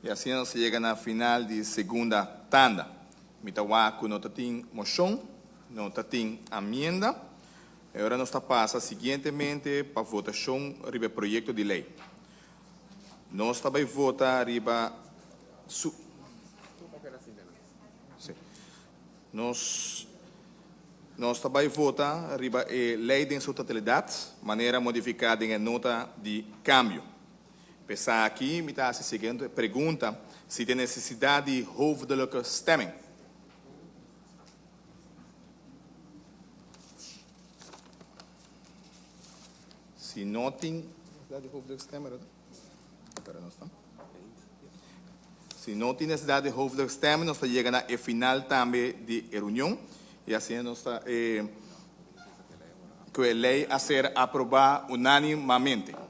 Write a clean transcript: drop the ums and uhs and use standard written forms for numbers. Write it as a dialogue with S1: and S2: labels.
S1: I asina nos a yega na final di segunda tanda. Mi ta wak ku no ta tin moshon, no ta tin amienda. E ora nos ta pasa siguientemente pa votashon riba e proyekto di lei. Nos ta bai vota riba su. Sí. Nos nos ta bai vota riba e lei den su totalidat, manera modifiká den e nota di kambio. P'esaki mi ta hasi siguiente pregunta, si tin nesesidat di hoofdelijke stemming. Si no tin nesesidat di hoofdelijke stemming, pero nos ta. Si no tin nesesidat di hoofdelijke stemming, nos ta yega na e final tambe di e reunion y asina nos ta ku e ley a ser aproba unanimamente.